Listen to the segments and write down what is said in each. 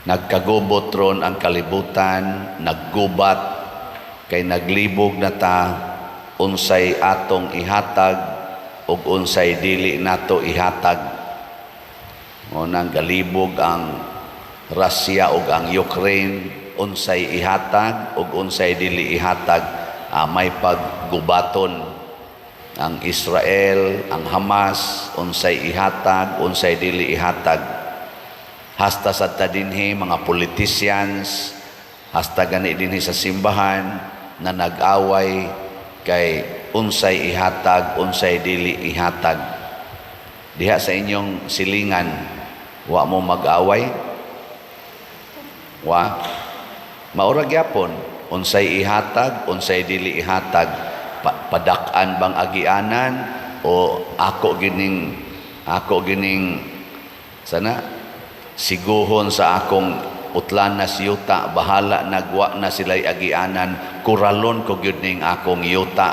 Nagkagubot ron ang kalibutan, naggubat kay naglibog na ta unsay atong ihatag ug unsay dili nato ihatag. Mao nang galibog ang Russia ug ang Ukraine, unsay ihatag ug unsay dili ihatag, may paggubaton ang Israel, ang Hamas, unsay ihatag, unsay dili ihatag. Hasta sa ta dinhi mga politicians, hasta gani dinhi sa simbahan na nag-away kay unsay ihatag, unsay dili ihatag. Diha sa inyong silingan, wa mo mag-away? Wa? Mao ra gyapon, unsay ihatag, unsay dili ihatag. Padak-an bang agianan o ako gining sana siguhon sa akong utlanas yuta, bahala nagwa na sila'y agianan, kuralon ko gyud ning akong yuta,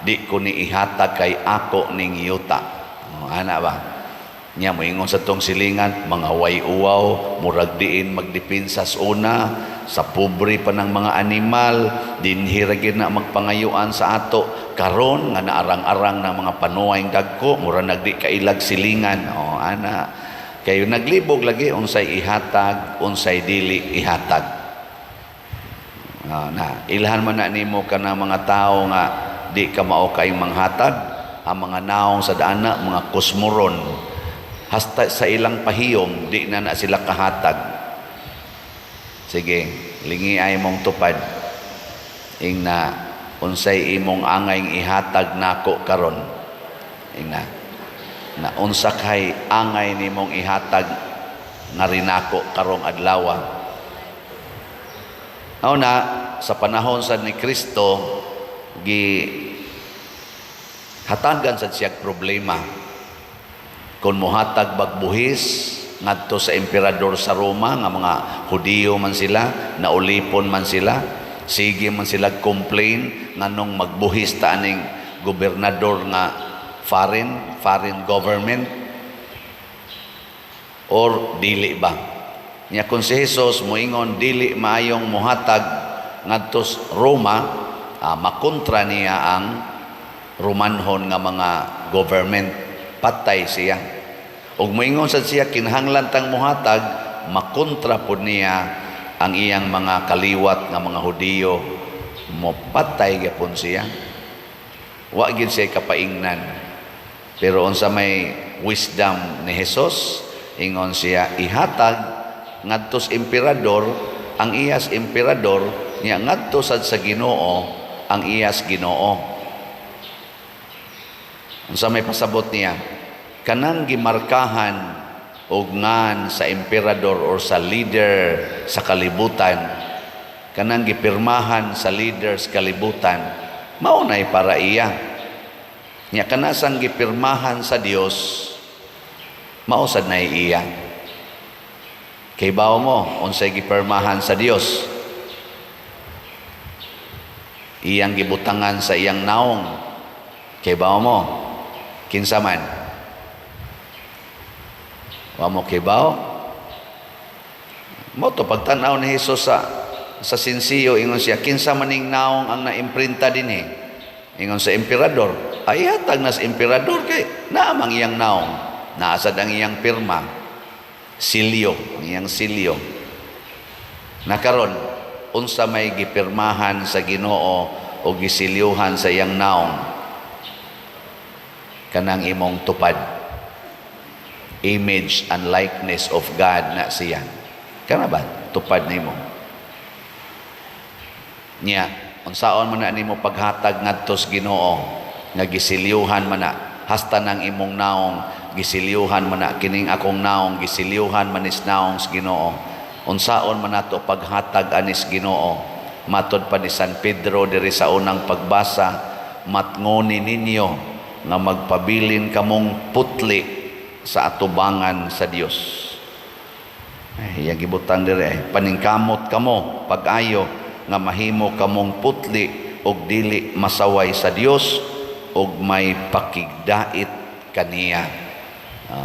di ko ni ihatag kay ako ning yuta. Oh, ana ba nya moingon sa tong silingan, mga way uwaw, murag diin magdepensa sa una sa pobre pa ng mga animal, dinhi ra gyud na magpangayuan sa ato karon nga naarang-arang na mga panuway dagko, mura nagdi kailag silingan. Oh, ana kayo, naglibog lagi unsay ihatag, unsay dili ihatag. Ah, na ilhan man na nimo kana mga tawo nga di ka mao kay manghatag ang mga naong sa dana, mga kusmuron, hasta sa ilang pahiyom di na na sila kahatag. Sige, lingi ay mong tupad, ing na unsay imong angay ihatag nako karon? Ing na na unsa kay angay nimong ihatag nga rinako karong adlaw? Mao na sa panahon sa ni Kristo, gi hatagan sad siya problema kung mohatag bag buhis ngadto sa emperador sa Roma, nga mga Hudiyo man sila, naulipon man sila, sige man sila complain nganong magbuhis ta aning gobernador nga foreign government, or dili ba. Nya kung si Jesus moingon dili maayong mohatag ngadto sa Roma, makontra niya ang Romanhon nga mga government, patay siya. Ug moingon sad siya kinahanglan tang mohatag, makontra pud niya ang iyang mga kaliwat nga mga Hudiyo, mopatay gyapon siya. Wa gyud siya kapaingnan. Pero unsa may wisdom ni Jesus, ingon siya, ihatag ngadto sa emperador ang iyas emperador, nya ngadto sad sa Ginoo ang iyas Ginoo. Unsa may pasabot niya? Kanang gimarkahan og ngan sa emperador or sa leader sa kalibutan, kanang gipirmahan sa leaders kalibutan, mao nay para iya. Nya kanasang gipirmahan sa Dios, mao sad nay iya. Kay bawo mo unsay gipirmahan sa Dios? Iyang gibutangan sa iyang naong. Kay bawo mo kinsa man? Wa mo kibaw? Mao to pagtan-aw ni Jesus sa sinsiyo, ingon siya, "Kinsa maning naong ang naimprinta dinhi?" Ingon sa emperador. Ay hatag na sa emperador kay naamang iyang naong. Naasad ang iyang pirma. Silyo, ang iyang silyo. Nakaron, unsa may gipirmahan sa Ginoo o gisilyuhan sa iyang naong? Kanang imong tupad. Image and likeness of God na siya. Kana ba? Tupad nimo. Nya, unsaon man na nimo paghatag ngadto sa Ginoo nga gisilyuhan man na, hasta nang imong naong gisilyuhan man na, kining akong naong gisilyuhan man is naong sa Ginoo. Unsaon man nato paghatag anis Ginoo? Matod pa ni San Pedro diri sa unang pagbasa, matngoni ninyo nga magpabilin kamong putli sa atubangan sa Dios. Ay, iyang gibutang diri ay paningkamot kamo pag-ayo nga mahimo kamong putli og dili masaway sa Dios og may pakigdait kaniya.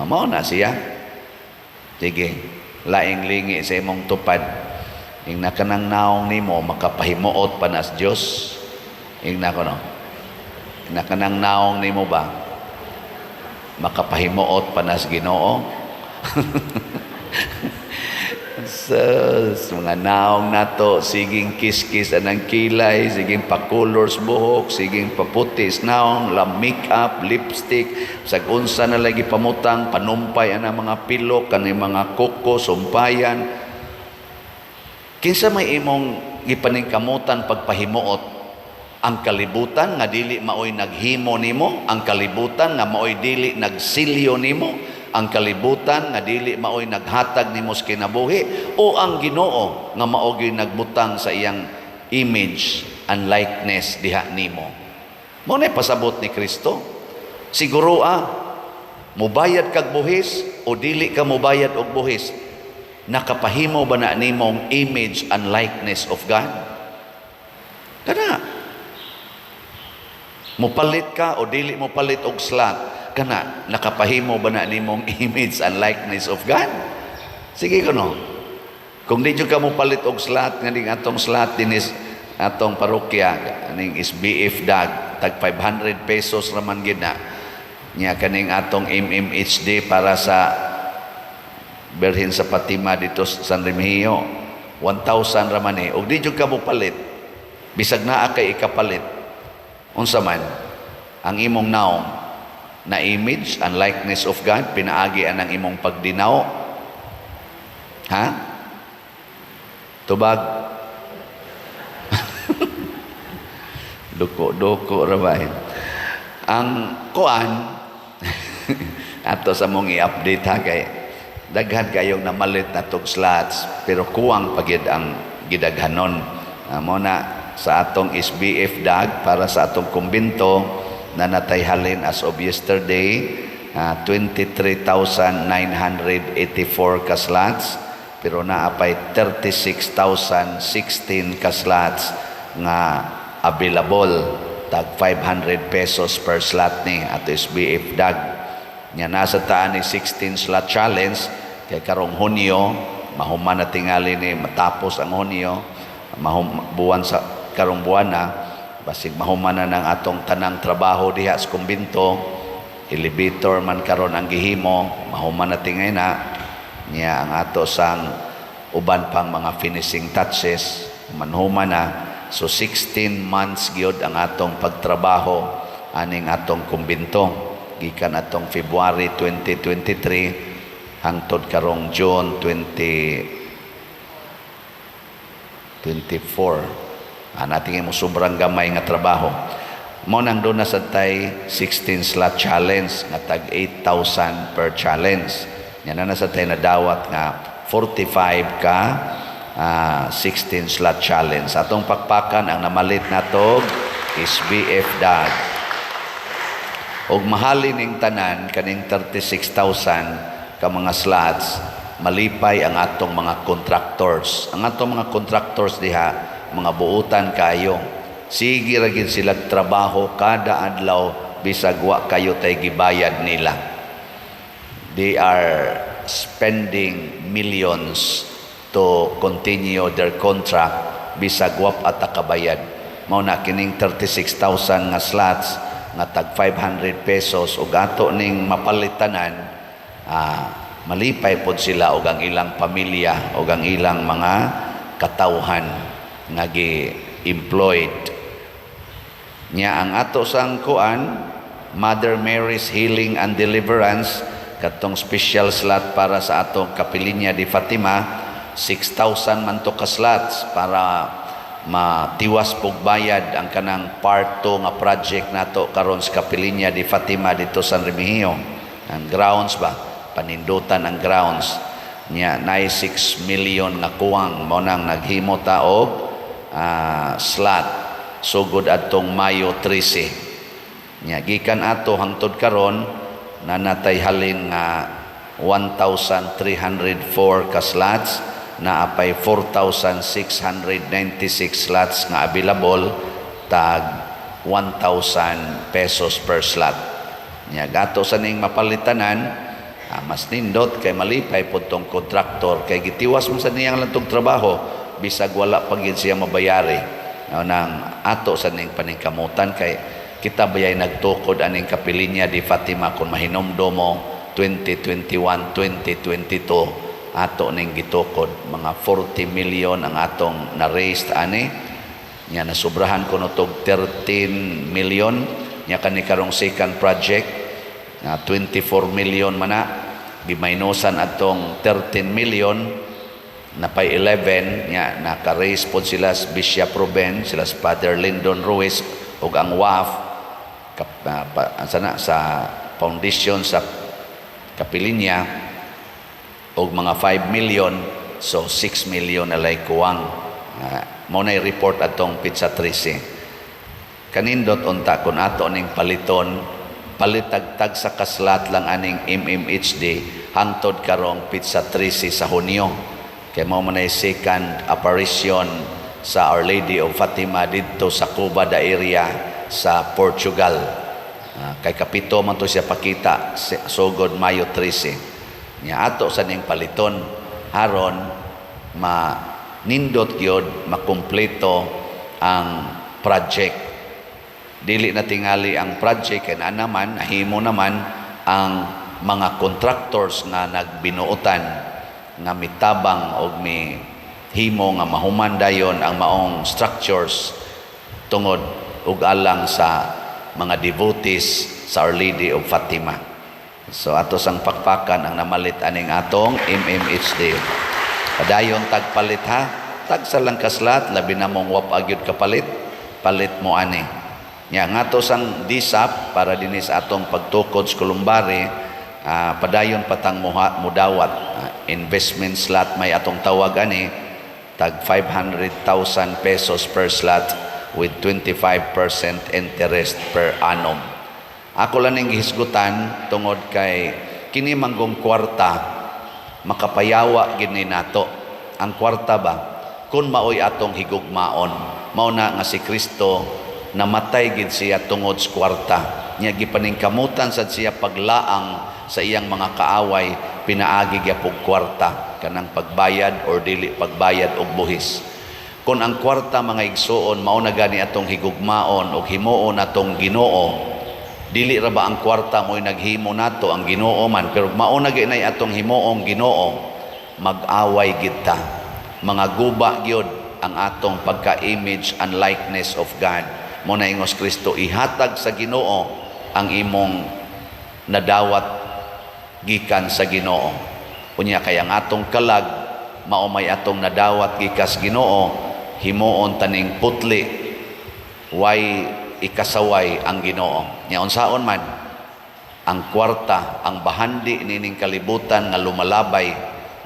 Mao na siya. Sige. Laing lingi sa imong tupad. Ingna kanang naong nimo, makapahimuot pa nas Dios. Ingna ko, no. Ingna kanang naong nimo ba, makapahimuot pa nas Ginoo? Sus, mga naong nato, siging kiskis anang kilay, siging pa-colors buhok, siging paputis naong, la makeup, lipstick, sag unsa na lagi pamutang, panumpay ana mga pilok, kani mga kuko, sumpayan. Kinsa may imong gipaningkamutan pagpahimuot? Ang kalibutan nga dili maoy naghimo nimo, ang kalibutan nga maoy dili nagsilyo nimo, ang kalibutan nga dili maoy naghatag nimo sa kinabuhi, o ang Ginoo nga mao gyud nagbutang sa iyang image and likeness diha nimo? Mao na pasabot ni Kristo. Siguro mubayad kag buhis o dili ka mubayad og buhis, nakapahimo ba na nimong image and likeness of God? Kana mupalit ka o dili mo palit og slot, kana nakapahimo ba na nimong image and likeness of God? Sige kuno. Kung di jud ka mo palit og slot, nga ning atong slot dinis atong parokya ning SBF dag, tag 500 pesos raman gid na nya. Kaning atong MMHD para sa Birhen sa Fatima dito sa San Remigio, 1,000 raman eh. Og di jud ka mo palit, bisag naa kay ikapalit, unsa man ang imong naong na image and likeness of God pinaagi anang imong pagdinaw? Ha, tubag. Duko-duko ra ba eh? Ang kuan ato sa mong i-update ha, kay daghan kayong namalit na tog slots, pero kuwang pagid ang gidaghanon. Mo na sa atong SBF dag para sa atong kumbento na natay halin as of yesterday 23,984 ka slots, pero naa pay 36,016 ka slots nga available. Tag 500 pesos per slot ni ato SBF dag nya. Nasa taan ni 16 slot challenge kay karong Hunyo mahuman na tingali ni, matapos ang Hunyo, buwan sa karong buwan na, basig mahuman na ng atong tanang trabaho diha sa kumbinto. Elevator man karon ang gihimo, mahuman na tingay na niya. Ang ato sang uban pang mga finishing touches, manhuman na. So 16 months gyud ang atong pagtrabaho aning atong kumbinto, gikan atong February 2023 hangtod karong June 2024. Natin mo sobrang gamay nga trabaho. Mo nang doon na sa tay 16 slot challenge nga tag 8,000 per challenge. Yan na nasa tay nadawat nga 45 ka 16 slot challenge. Atong pakpakan ang namalit natog SBF dag. Og mahalin ning tanan kaning 36,000 ka mga slots, malipay ang atong mga contractors. Ang atong mga contractors diha, mga buutan kayo. Sige ra gid sila trabaho kada adlaw bisag wa kayo tay gibayad nila. They are spending millions to continue their contract bisag wa at kabayad. Mao na kining 36,000 nga slots nga tag 500 pesos ug ato ning mapalitanan, malipay pod sila ug ang ilang pamilya ug ang ilang mga katawhan nga gi-employed nya. Ang ato sang kuan, Mother Mary's Healing and Deliverance, katong special slot para sa atong Kapilinya di Fatima, 6,000 man to ka slots para matiwas pog bayad ang kanang part 2 nga project nato karon sa Kapilinya di Fatima dito San Remigio, ang grounds ba, panindutan ang grounds niya. Nay 6 million nga kuwang. Mao nang naghimo ta og slot sugod adtong Mayo 13 nya. Gikan ato hangtod karon, nanatay halin nga 1,304 ka slots, naa pay 4,696 slots nga available, tag 1,000 pesos per slot nya. Gato sa ning mapalitanan. Ah, mas nindot kay malipay pod tong kontraktor kay gitiwas mo sa niyang lang tong trabaho bisag wala pa gyud siya mabayari. Mao nang ato sa ning paningkamutan kay kita bayay nagtukod aning Kapilinya di Fatima. Kung mahinumdom mo, 2021, 2022 ato ning gitukod. Mga 40 million ang atong na-raised ani nya, nasubrahan kuno tog 13 million nya. Kani karong second project na 24 million man na, gimainusan atong 13 million, napay 11 nya. Naka-raise pod sila sa Bishop Ruben, sila sa Father Lyndon Ruiz ug ang WAF kap, pa, asa na, sa foundation sa Kapilinya og mga 5 million, so 6 million na lay kuwang. Mao na report atong petsa 13. Kanindot unta kun ato ning paliton, palitagtag sa ka-slot lang aning MMHD hangtod karong petsa 13 sa Hunyo kay mao man ay second apparition sa Our Lady of Fatima didto sa Cova da Iria sa Portugal. Ah, kay kapito man to siya pakita sugod Mayo 13 nya. Ato sa ning paliton aron ma nindot gyud, makumpleto ang project. Dili na tingali ang project kay naa naman, nahimo naman ang mga contractors nga nagbinuotan nga mitabang og mi himo nga mahuman dayon ang maong structures tungod ug alang sa mga devotees sa Our Lady of Fatima. So ato sang pakpakan ang namalit aning atong MMHD. Padayon tagpalit ha. Tagsa lang ka-slot, labi na mong wapa gyud kapalit, palit mo ani. Nya ngato sang DSAP para dinhi sa atong pagtukod sa Columbari, padayon patang muha, mudawat. Investment slot may atong tawag ani, tag 500,000 pesos per slot with 25% interest per annum. Ako lang ning gihisgutan tungod kay kini manggong kwarta makapayawa gid ni nato. Ang kwarta ba kung maoy atong higugmaon. Mao na nga si Kristo namatay gid siya tungod sa kwarta. Nya gipaningkamutan sad siya paglaang sa iyang mga kaaway pinaagi gyapog kwarta, kanang pagbayad or dili pagbayad og buhis. Kung ang kwarta, mga igsuon, mao na gani atong higugmaon og himuon atong Ginoo, dili ra ba ang kwarta mo'y naghimo nato, ang Ginoo man? Pero mao na gyud atong himuong Ginoo, mag-away gid ta, mga guba gyud ang atong pagka-image and likeness of God. Mao na ingos Kristo, ihatag sa Ginoo ang imong nadawat gikan sa Ginoo. Unya kay ang atong kalag mao may atong nadawat gikas Ginoo, himuon taning putli, way ikasaway ang Ginoo. Nya unsaon man ang kwarta, ang bahandi nining kalibutan nga lumalabay,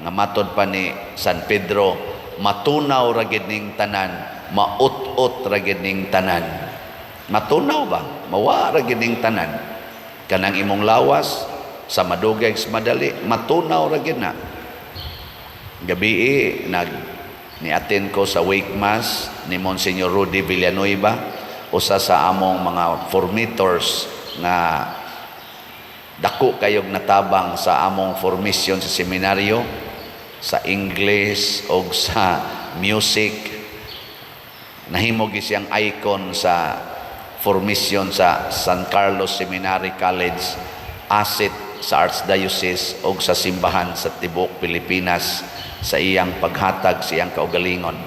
nga matod pa ni San Pedro, matunaw ra gid ning tanan, maut-ot ra gid ning tanan. Matunaw ba, mawa ra gid ning tanan. Kanang imong lawas, sa madugay sa madali matunaw ra gid na. Gabii nag ni-attend ko sa wake mass ni Monsignor Rudy Villanueva, usa sa among mga formators nga dako kayog natabang sa among formation sa seminaryo sa English o sa music. Nahimo gyud siyang icon sa formation sa San Carlos Seminary College, asset sa Archdiocese o sa simbahan sa tibuok Pilipinas sa iyang paghatag sa iyang kaugalingon.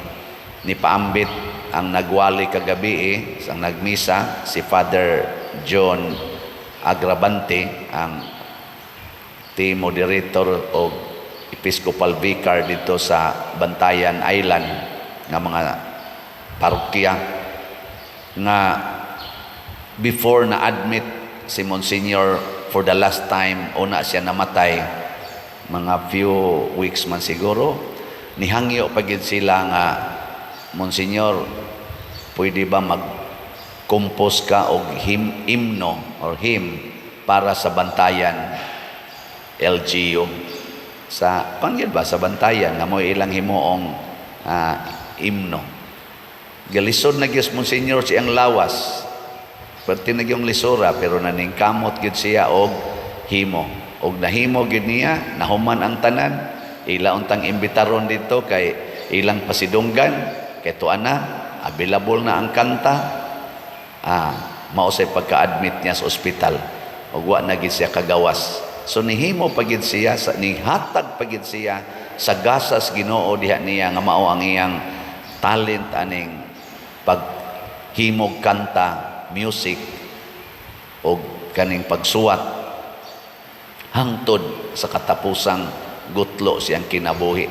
Ni paambit ang nagwali kagabi eh, ang nagmisa si Father John Agrabante, ang team moderator o Episcopal Vicar dito sa Bantayan Island nga mga parokya, nga before na admit si Monsignor for the last time, una siya namatay, mga few weeks man siguro, nihangyo pa gid sila nga, "Monsignor, pwede ba mag compose ka og hymn, imno or hymn para sa Bantayan LGU?" Sa pangyad ba sa Bantayan nga mo ilang himuong imno. Galisod na gyud Monsignor siyang lawas. Perti na gyung lisora, pero naningkamot gyud siya og himo. Og nahimo gid niya, nahuman ang tanan. Ila untang imbitaron dito kay ilang pasidunggan kay tuan na available na ang kanta. Mao say pagka-admit niya sa ospital ug wa na gid siya kagawas. So nihimo pa gid siya sa nihatag pa gid siya sa gasas Ginoo diha niya nga mao ang iyang talent aning paghimog kanta, music og kaning pagsuwat hangtod sa katapusang gutlo siyang kinabuhi.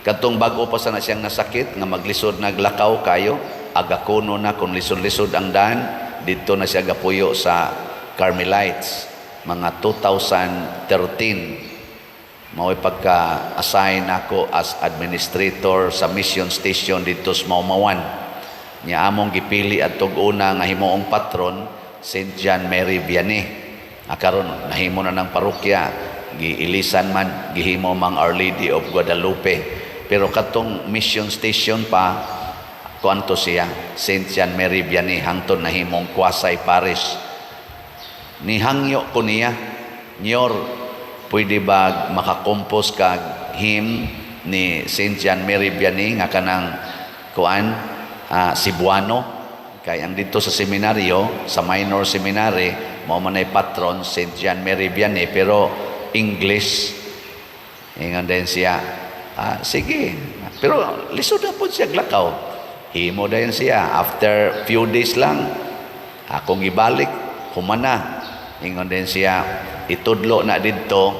Katong bago pa sana siyang nasakit nga maglisod naglakaw kayo, aga kuno na kung lisod-lisod ang daan, didto na siya gapuyo sa Carmelites mga 2013. Mao'y pagka-assign ako as administrator sa mission station dito sa Maumawan. Nya among gipili adtog una nga himuong patron, St. John Mary Vianney. Karon nahimo na ng parokya, giilisan man, gihimo mang Our Lady of Guadalupe. Pero katong mission station pa, kuanto siya, St. John Mary Vianney, hangtod nahimong quasi parish. Nihangyo ko niya, "Nyor, pwede ba makakompose kag hymn ni St. John Mary Vianney nga kanang kuan, Cebuano?" Kay ang dito sa seminaryo, sa minor seminary, mao man ay patron St. John Mary Vianney pero English. Ingon din siya, "Ah, sige." Pero lisod na po siya glakaw. Himo dayon siya. After few days lang, akong ibalik, humana. Ingon din siya, itudlo na didto.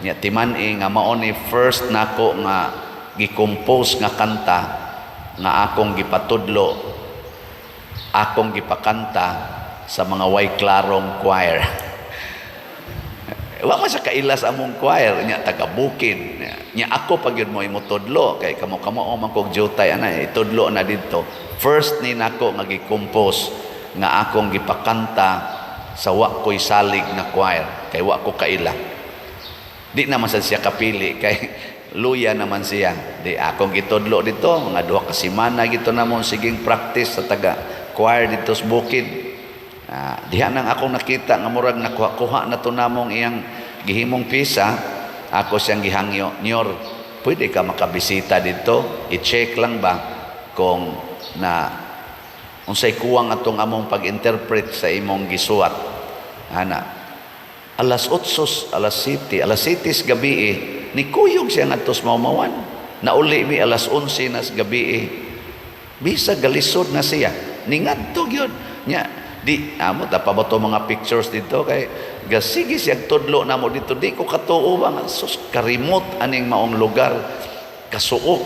Nya timan-i nga mao ni first nako nga gi-compose nga kanta nga akong gipatudlo, akong gipakanta sa mga way klarong choir. Wa man sa kaila sa among choir nya taga bukid. Nya ako pag yun mo imutudlo kay kamo kamo o man kog jutay ana itudlo na didto. First ni nako nga gi-compose nga akong gipakanta sa wa ko'y salig na choir kay wa ko kaila. Di naman sa siya kapili kay luya naman siya. Di akong gitudlo dito mga 2 ka semana gito namon siging practice sa taga choir dito sa bukid. Diha nang akong nakita nga murag nakuha-kuha na to namong iyang gihimong pisa, ako siyang gihangyo, "Nyor, pwede ka makabisita dito? I-check lang ba kung na unsay kuwang atong among pag-interpret sa imong gisuwat." Ana, alas 8, alas 7, alas 7 sa gabi eh, nikuyog siya ngadto sa Maumawan. Nauli mi alas 11 na sa gabi eh. Bisa galisod na siya. Ningadto gyud. Nya, di amo ta pa ba to mga pictures dito kay gasige siya tudlo namo dito. Di ko katuo ba nga sus karimot aning maong lugar, kasuok,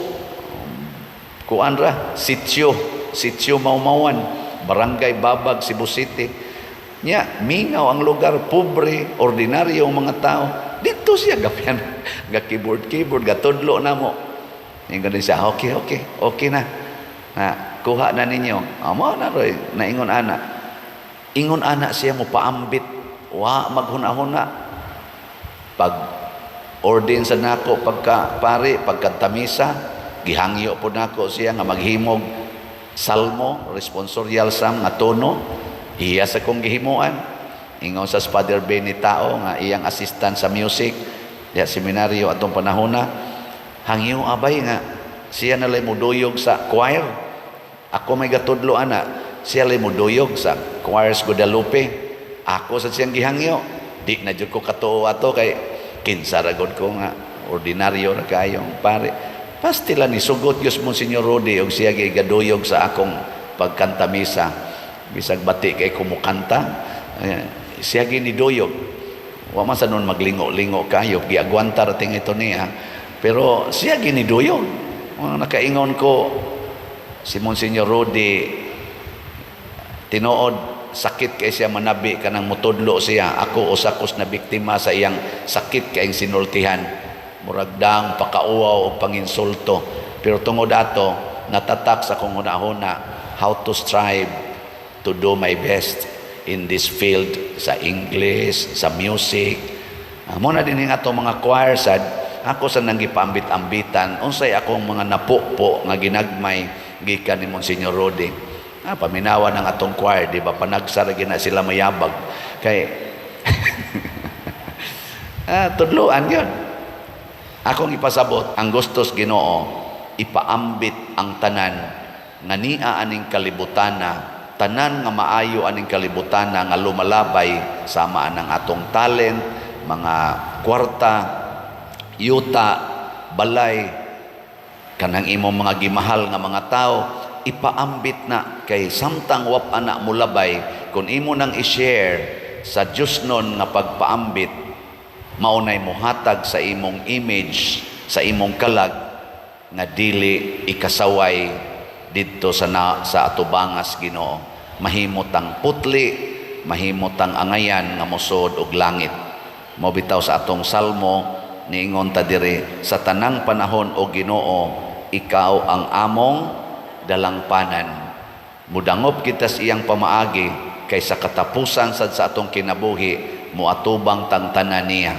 kuan ra, sitio, Sitio Maumawan, Barangay Babag, Cebu City. Nya mingaw ang lugar, pobre, ordinaryo ang mga tao. Dito siya gapian ga keyboard keyboard, gatudlo namo. Ingon din siya, "Okay, okay, okay na na kuha na ninyo." Amo na roy naingon ana, ingon ana siya mo paambit, wa maghuna-huna. Pag ordain sa nako pagka pare, pagkantamisa, gihangyo po nako siya nga maghimog salmo, responsorial psalm nga tono. Iya sa kong gihimuan. Ingon sa Father Benny Tao nga iyang assistant sa music diha seminaryo atong panahona, "Hangyo abay nga siya na lay muduyog sa choir. Ako may gatudlo ana, siya lay muduyog sa choirs Guadalupe." Ako sa siyang gihangyo. Di na jud ko katuo ato kay kinsa ra gud ko nga ordinaryo ra kayong pare. Pastila ni sugot gyud Monsignor Rudy og siya gyud gaduyog sa akong pagkantamisa. Bisag bati kay kumukanta, siya gyud niduyog. Wa man sa nun maglingo-lingo kayo, giagwanta ra tingay ito niya. Pero siya gyud niduyog. Mga nakaingon ko si Monsignor Rudy, tinuod sakit kay siya manabi kanang mutudlo siya. Ako usa kos na biktima sa iyang sakit kayong sinultihan, murag dang pakauwaw o panginsulto. Pero tungod ato natatak sa akong hunahuna how to strive to do my best in this field sa English, sa music. Mo na din ang ato mga choir sad ako sa nang gipaambit-ambitan unsay akong mga napupo nga ginagmay gikan ni Monsignor Rudy. Paminawa ng atong choir, di ba? Panagsara gina sila mayabag. Kay Ah, tudloan yun. Akong ipasabot, ang gustos Ginoo, ipaambit ang tanan nga niya aning kalibutana, tanan nga maayo aning kalibutana nga lumalabay sama anang atong talent, mga kwarta, yuta, balay, kanang imong mga gimahal nga mga tao, ipaambit na kay samtang wa pa na mulabay, kung imo nang i-share sa Diyosnon nga pagpaambit, maunay mohatag sa imong image, sa imong kalag nga dili ikasaway didto sa atubangas Ginoo. Mahimo tang putli, mahimo tang angayan nga mosod og langit. Mo bitaw sa atong salmo niingon ta diri, "Sa tanang panahon, o Ginoo, ikaw ang among dalangpanan." Mudangop kita sa iyang pamaagi kay sa katapusan sad sa atong kinabuhi moatubang tang tanan niya.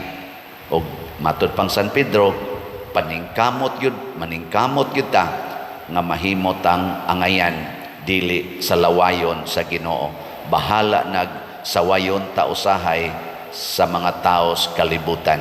Og matud pang San Pedro, paningkamot yun, maningkamot gyud ta nga mahimo tang angayan dili sa lawayon sa Ginoo. Bahala nag sawayon ta usahay sa mga taos kalibutan.